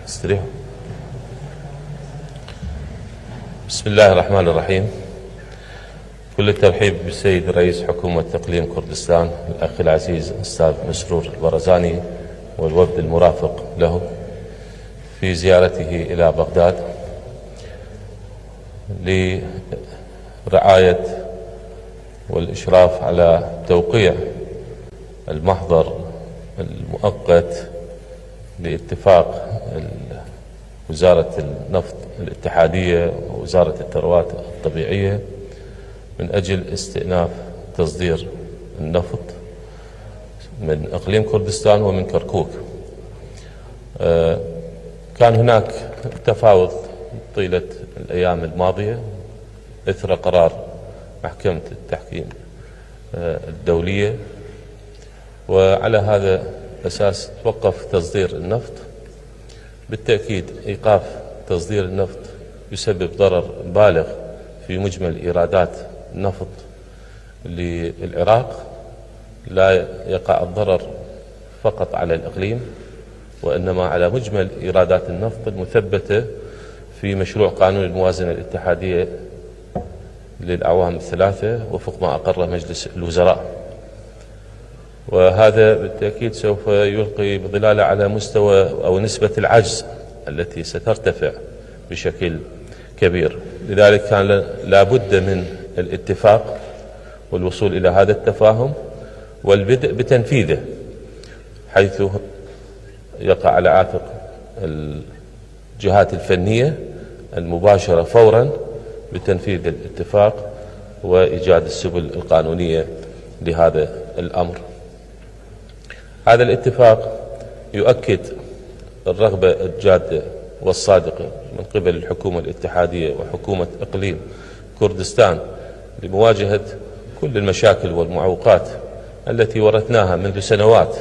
استريحوا. بسم الله الرحمن الرحيم. كل الترحيب بالسيد رئيس حكومة إقليم كردستان الأخ العزيز أستاذ مسرور البرزاني والوفد المرافق له في زيارته إلى بغداد لرعاية والإشراف على توقيع المحضر المؤقت لاتفاق وزارة النفط الاتحادية ووزارة الثروات الطبيعية من أجل استئناف تصدير النفط من إقليم كردستان ومن كركوك. كان هناك تفاوض طيلة الأيام الماضية إثر قرار محكمة التحكيم الدولية، وعلى هذا الأساس توقف تصدير النفط. بالتأكيد إيقاف تصدير النفط يسبب ضرر بالغ في مجمل إيرادات النفط للعراق، لا يقع الضرر فقط على الإقليم وإنما على مجمل إيرادات النفط المثبتة في مشروع قانون الموازنة الاتحادية للأعوام الثلاثة وفق ما أقره مجلس الوزراء، وهذا بالتأكيد سوف يلقي بظلاله على مستوى أو نسبة العجز التي سترتفع بشكل كبير. لذلك كان لابد من الاتفاق والوصول إلى هذا التفاهم والبدء بتنفيذه، حيث يقع على عاتق الجهات الفنية المباشرة فورا بتنفيذ الاتفاق وإيجاد السبل القانونية لهذا الأمر. هذا الاتفاق يؤكد الرغبة الجادة والصادقة من قبل الحكومة الاتحادية وحكومة إقليم كردستان لمواجهة كل المشاكل والمعوقات التي ورثناها منذ سنوات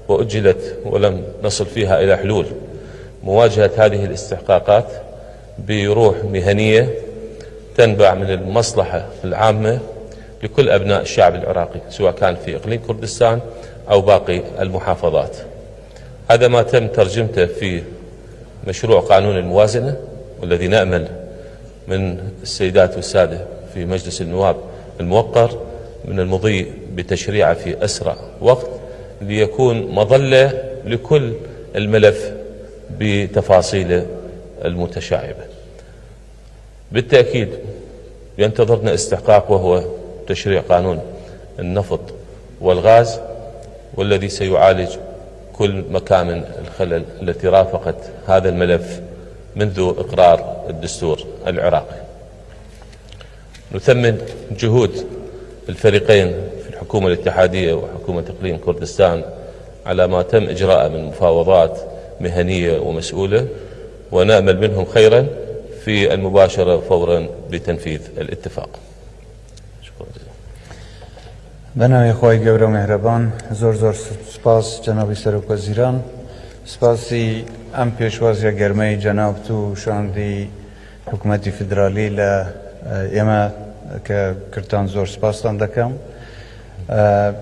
وأجلت ولم نصل فيها إلى حلول. مواجهة هذه الاستحقاقات بروح مهنية تنبع من المصلحة العامة لكل أبناء الشعب العراقي سواء كان في إقليم كردستان أو باقي المحافظات. هذا ما تم ترجمته في مشروع قانون الموازنة، والذي نأمل من السيدات والسادة في مجلس النواب الموقر من المضي بتشريعه في أسرع وقت ليكون مظلة لكل الملف بتفاصيله المتشعبة. بالتأكيد ينتظرنا استحقاق وهو تشريع قانون النفط والغاز، والذي سيعالج كل مكامن الخلل التي رافقت هذا الملف منذ إقرار الدستور العراقي. نثمن جهود الفريقين في الحكومة الاتحادية وحكومة إقليم كردستان على ما تم إجراءه من مفاوضات مهنية ومسؤولة، ونأمل منهم خيرا في المباشرة فورا بتنفيذ الاتفاق. شكرا جزيلا. بەناوی خوای گەورە و میهرەبان. زۆر زۆر سوپاس جەنابی سەرۆک وەزیران، سوپاسی ئەم پێشوازیە گەرمەی جەنابت و شاندی حکوومەتی فیدرالی لە ئێمە کە کردتان زۆر سوپاستان دەکەم.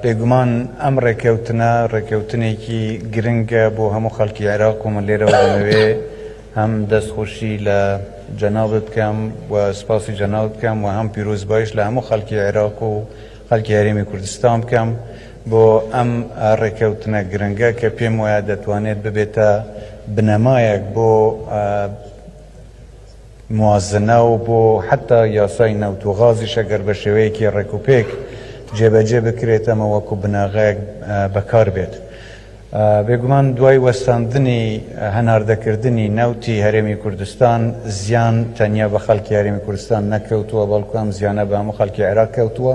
بێگومان ئەم ڕێکەوتنە ڕێکەوتنێکی گرنگە بۆ هەموو خەڵکی عێراق و من لێرەوە دەمەوێ هەم دەستخۆشی لە جەنابت بکەم و سوپاسی جەنابت بکەم و هەم پیرۆزبایش لە هەموو خەڵکی عێراق و خەڵکی هەرێمی کوردستان بکەم بۆ ئەم ڕێکەوتنە گرنگە کە پێم وایە دەتوانێت ببێتە بنەمایەک بۆ موازنە و بۆ حتا یاسای نەوت و غازیش ئەگەر بە شێوەیەکی ڕێکوپێک جێبەجێ بکرێت ئەمە وەکو بناغەیەک بەکار بێت. بێگومان دوای وەستاندنی هەناردەکردنی نەوتی هەرێمی کوردستان زیان تەنیا بە خەڵکی هەرێمی کوردستان نەکەوتووە، بەڵکو ئەم زیانە بە هەموو خەڵکی عێراق کەوتووە.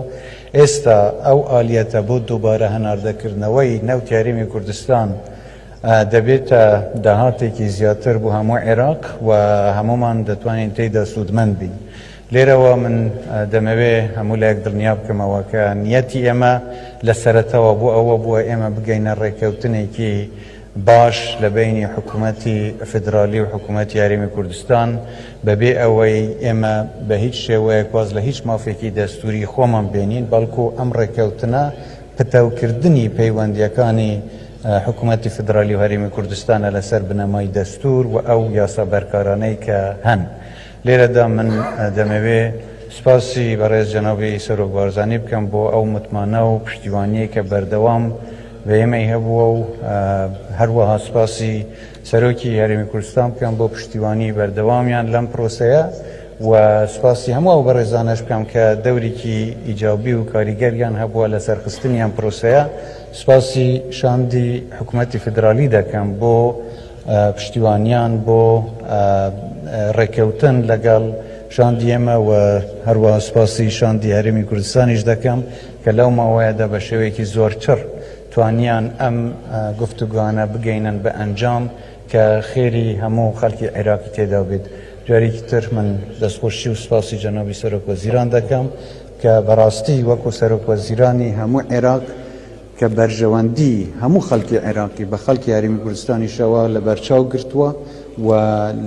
ئێستا ئەو ئالیەتە بۆ دووبارە هەناردەکردنەوەی نەوتی هەرێمی کوردستان دەبێتە داهاتێکی زیاتر بۆ هەموو عێراق و هەموومان دەتوانین تێیدا سوودمەند بین. لێرەوە من دەمەوێ هەموو لایەک دڵنیا بکەمەوە کە نیەتی ئێمە لە سەرەتاوە بۆ ئەوە بووە ئێمە بگەینە ڕێککەوتنێکی باش لە بەینی حکوومەتی فیدرالی و حکوومەتی هەرێمی کوردستان بەبێ ئەوەی ئێمە بە هیچ شێوەیەک واز لە هیچ مافێکی دەستووری خۆمان بێنین، بەڵکو ئەم ڕێککەوتنە پتەوکردنی پەیوەندییەکانی حکوومەتی فیدرالی و هەرێمی کوردستانە لەسەر بنەمای دەستوور و ئەو یاسا بەرکارانەی کە هەن. لێرەدا من دەمەوێ سوپاسی بەڕێز جەنابی سەرۆک بارزانی بکەم بۆ ئەو متمانە و پشتیوانیەی کە بەردەوام بە ئێمەی هەبووە و هەروەها سوپاسی سەرۆکی هەرێمی کوردستان بکەم بۆ پشتیوانی بەردەوامیان لەم پرۆسەیە و سوپاسی هەموو ئەو بەڕێزانەش بکەم کە دەورێکی ئیجابی و کاریگەریان هەبووە لە سەرخستنی ئەم پرۆسەیە. سوپاسی شاندی حکوومەتی فیدرالی دەکەم بۆ پشتیوانیان بۆ ڕێککەوتن لەگەڵ شاندی ئێمە و هەروەها سوپاسی شاندی هەرێمی کوردستانیش دەکەم کە لەو ماوەیەدا بە شێوەیەکی زۆر چڕ توانیان ئەم گفتوگۆانە بگەینن بە ئەنجام کە خێری هەموو خەڵکی عێراقی تێدا بێت. جارێکی تر من دەستخۆشی و سوپاسی جەنابی سەرۆک وەزیران دەکەم کە بەڕاستی وەکو سەرۆک وەزیرانی هەموو عێراق کە بەرژەوەندی هەموو خەڵکی عێراقی بە خەڵکی هەرێمی کوردستانیشەوە لەبەرچاو گرتووە و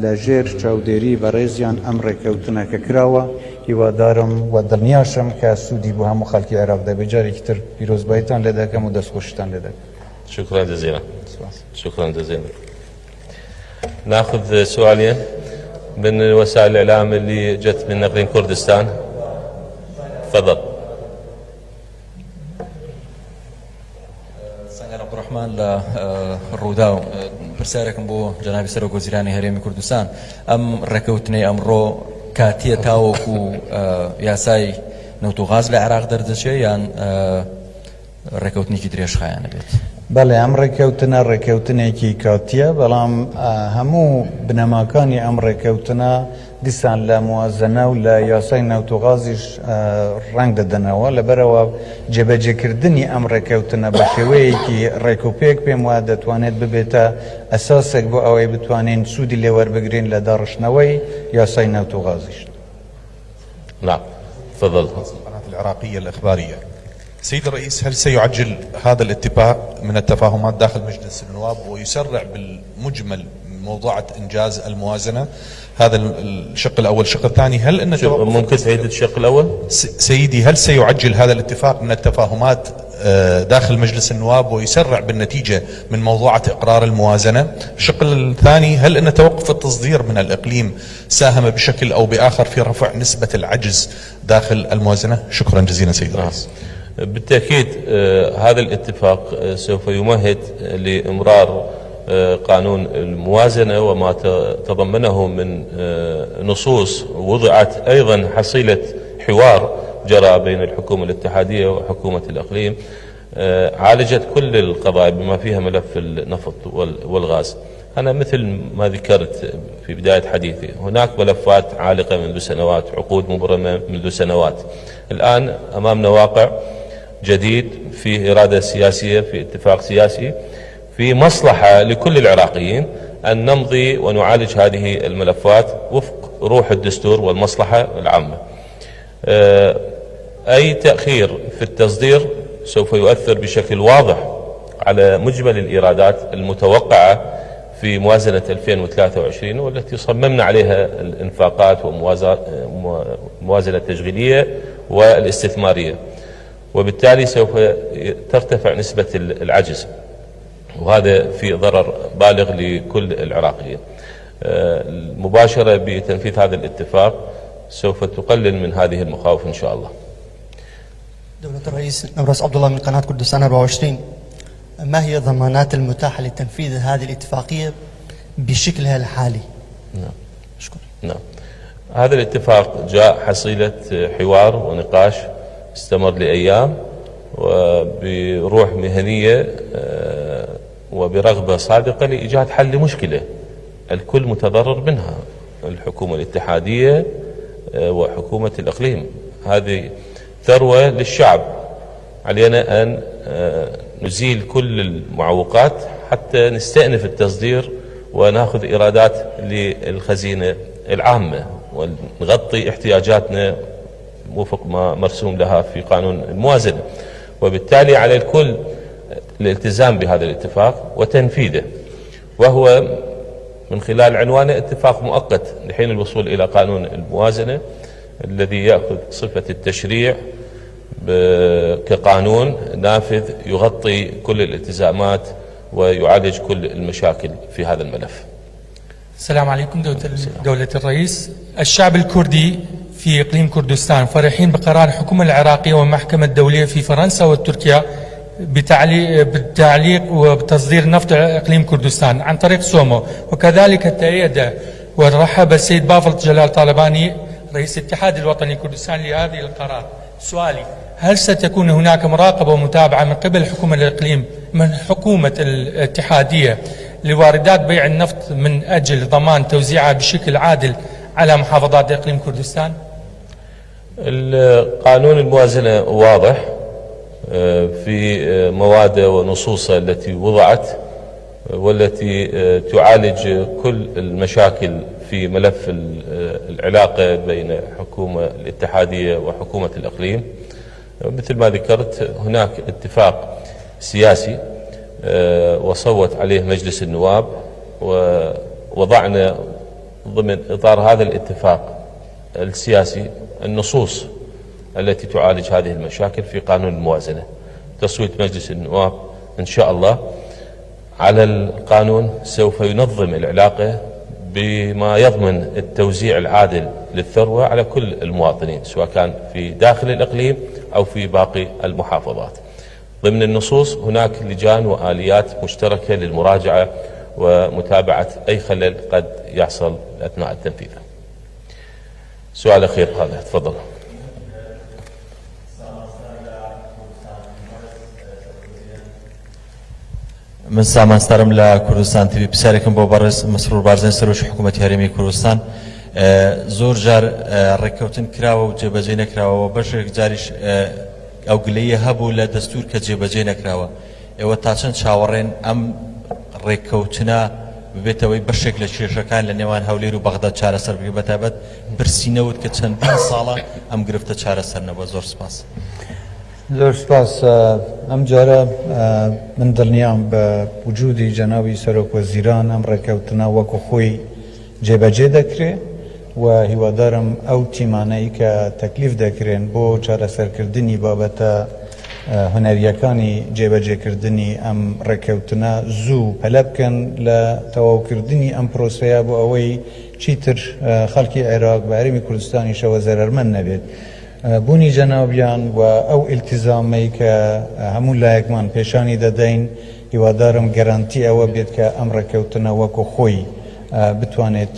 لە ژێر چاودێری بەڕێزیان ئەم ڕێککەوتنە کە کراوە، هیوادارم و دڵنیاشم کە سوودی بۆ هەموو خەڵکی عێراق دەبێت. جارێکی تر پیرۆزباییتان لێ دەکەم و دەستخۆشیتان لێ دەکەم. شكرا جزيلا. سپاس. شكرا جزيلا. ناخذ سؤالين من وسائل الإعلام اللي جت من إقليم كردستان. تفضل. سەنگەر عەبدوڕەحمان لە ڕووداو. پرسیارێکم بۆ جەنابی سەرۆک وەزیرانی هەرێمی کوردستان، ئەم ڕێکەوتنەی ئەمڕۆ کاتیە تاوەکو یاسای نەوت و غاز لە عێراق دەردەچێ یان ڕێکەوتنێکی درێژخایەنە بێت؟ بەڵێ، ئەم ڕێککەوتنە ڕێککەوتنێکی کاتییە، بەڵام هەموو بنەماکانی ئەم ڕێککەوتنە دیسان لە موازنە و لە یاسای نەوت و غازیش ڕەنگ دەدەنەوە، لەبەرئەوە جێبەجێکردنی ئەم ڕێککەوتنە بە شێوەیەکی ڕێکوپێک پێم وایە دەتوانێت ببێتە ئەساسێک بۆ ئەوەی بتوانین سوودی لێ وەربگرین لە داڕشتنەوەی یاسای نەوت و غازیش. نعم تفضل. القناة العراقية الإخبارية. سيد الرئيس، هل سيعجل هذا الاتفاق من التفاهمات داخل مجلس النواب ويسرع بالمجمل موضوعة إنجاز الموازنة؟ هذا الشق الأول. الشق الثاني، هل أن ممكن تعيد الشق الأول؟ سيدي، هل سيعجل هذا الاتفاق من التفاهمات داخل مجلس النواب ويسرع بالنتيجة من موضوعة إقرار الموازنة؟ الشق الثاني، هل أن توقف التصدير من الإقليم ساهم بشكل أو بآخر في رفع نسبة العجز داخل الموازنة؟ شكرا جزيلا سيد الرئيس. بالتأكيد هذا الاتفاق سوف يمهد لإمرار قانون الموازنة وما تضمنه من نصوص وضعت أيضا حصيلة حوار جرى بين الحكومة الاتحادية وحكومة الإقليم، عالجت كل القضايا بما فيها ملف النفط والغاز. أنا مثل ما ذكرت في بداية حديثي، هناك ملفات عالقة منذ سنوات، عقود مبرمة منذ سنوات. الآن أمامنا واقع جديد في إرادة سياسية، في اتفاق سياسي، في مصلحة لكل العراقيين أن نمضي ونعالج هذه الملفات وفق روح الدستور والمصلحة العامة. أي تأخير في التصدير سوف يؤثر بشكل واضح على مجمل الإيرادات المتوقعة في موازنة 2023 والتي صممنا عليها الإنفاقات وموازنة التشغيلية والاستثمارية، وبالتالي سوف ترتفع نسبة العجز، وهذا في ضرر بالغ لكل العراقيين. المباشرة بتنفيذ هذا الاتفاق سوف تقلل من هذه المخاوف إن شاء الله. دولة الرئيس، نورس عبد الله من قناة كردستان 24. ما هي الضمانات المتاحة لتنفيذ هذه الاتفاقية بشكلها الحالي؟ نعم. شكرا. نعم، هذا الاتفاق جاء حصيلة حوار ونقاش استمر لأيام، وبروح مهنية وبرغبة صادقة لإيجاد حل لمشكلة الكل متضرر منها، الحكومة الاتحادية وحكومة الإقليم. هذه ثروة للشعب، علينا أن نزيل كل المعوقات حتى نستأنف التصدير ونأخذ إيرادات للخزينة العامة ونغطي احتياجاتنا وفق ما مرسوم لها في قانون الموازنة. وبالتالي على الكل الالتزام بهذا الاتفاق وتنفيذه، وهو من خلال عنوانه اتفاق مؤقت لحين الوصول إلى قانون الموازنة الذي يأخذ صفة التشريع كقانون نافذ يغطي كل الالتزامات ويعالج كل المشاكل في هذا الملف. السلام عليكم دولة الرئيس. الشعب الكردي في إقليم كردستان فرحين بقرار الحكومة العراقية والمحكمة الدولية في فرنسا وتركيا بالتعليق وبتصدير نفط إقليم كردستان عن طريق سومو، وكذلك تأيد ورحب السيد بافل جلال طالباني رئيس الاتحاد الوطني لكردستان لهذه القرار. سؤالي: هل ستكون هناك مراقبة ومتابعة من قبل حكومة الإقليم من حكومة الاتحادية لواردات بيع النفط من أجل ضمان توزيعها بشكل عادل على محافظات إقليم كردستان؟ القانون الموازنة واضح في مواده ونصوصه التي وضعت والتي تعالج كل المشاكل في ملف العلاقة بين الحكومة الاتحادية وحكومة الإقليم. مثل ما ذكرت هناك اتفاق سياسي وصوت عليه مجلس النواب، ووضعنا ضمن إطار هذا الاتفاق السياسي النصوص التي تعالج هذه المشاكل في قانون الموازنة. تصويت مجلس النواب إن شاء الله على القانون سوف ينظم العلاقة بما يضمن التوزيع العادل للثروة على كل المواطنين، سواء كان في داخل الإقليم أو في باقي المحافظات. ضمن النصوص هناك لجان وآليات مشتركة للمراجعة ومتابعة أي خلل قد يحصل أثناء التنفيذ. سؤال أخير هذا، تفضل. من سامان ستارم لە کوردستان تیڤی. پرسیارێکم بۆ بەڕێز مەسرور بارزانی سەرۆکی حکوومەتی هەرێمی کوردستان. زۆر جار ڕێککەوتن کراوە و جێبەجێ نەکراوە، بەشێک جاریش ئەو گلەیە هەبوو لە دەستور کە جێبەجێ نەکراوە. ئێوە تا چەند چاوەڕێن ئەم ڕێککەوتنە ببێتەوەی بەشێک لە کێشەکان لە نێوان هەولێر و بەغدا چارەسەر بکرێت، بەتایبەت پرسی نەوت کە چەندین ساڵە ئەم گرفتە چارەسەر نەبووە؟ زۆر سپاس. زۆر سپاس. ئەم جارە من دڵنیام بە وجودی جەنابی سەرۆک وەزیران ئەم ڕێککەوتنە وەکو خۆی جێبەجێ دەکرێ و هیوادارم ئەو تیمانەی کە تەکلیف دەکرێن بۆ چارەسەرکردنی بابەتە هونەریەکانی جێبەجێکردنی ئەم ڕێککەوتنە زوو پەلە بکەن لە تەواوکردنی ئەم پرۆسەیە بۆ ئەوەی چیتر خەڵکی عێراق بە هەرێمی کوردستانیشەوە زەرەرمەند نەبێت. بوونی جەنابیان و ئەو ئیلتیزامەی کە هەموو لایەکمان پێشانی دەدەین، هیوادارم گەرانتی ئەوە بێت کە ئەم ڕێککەوتنە وەکو خۆی بتوانێت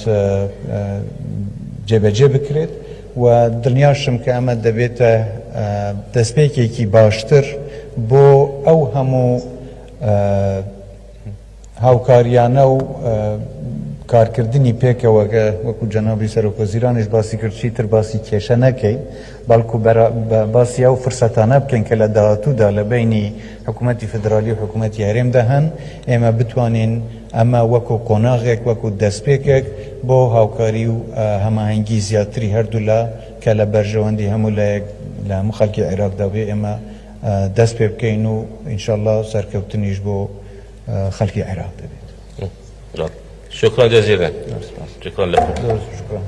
جێبەجێ بکرێت و دڵنیاشم کە ئەمە دەبێتە دەستپێکێکی باشتر بۆ ئەو هەموو هاوکاریانە و کارکردنی پێکەوە کە وەکو جەنابی سەرۆک وەزیرانیش باسی کرد، چیتر باسی کێشە نەکەین، بەڵکو باسی ئەو فرسەتانە بکەین کە لە داهاتوودا لە بینی حکوومەتی فیدرالی و حکوومەتی هەرێمدا هەن، ئێمە بتوانین ئەمە وەکو قۆناغێک، وەکو دەستپێکێک بۆ هاوکاری و هەماهەنگی زیاتری هەردوولا کە لە بەرژەوەندی هەموو لایەک لە هەموو خەڵکی عێراقدا بێ، ئێمە دەست پێ بکەین و ئینشەڵڵا سەرکەوتنیش بۆ خەڵکی عێراق دەبێت. شكرا جزيلا. شكرا لكم. شكرا.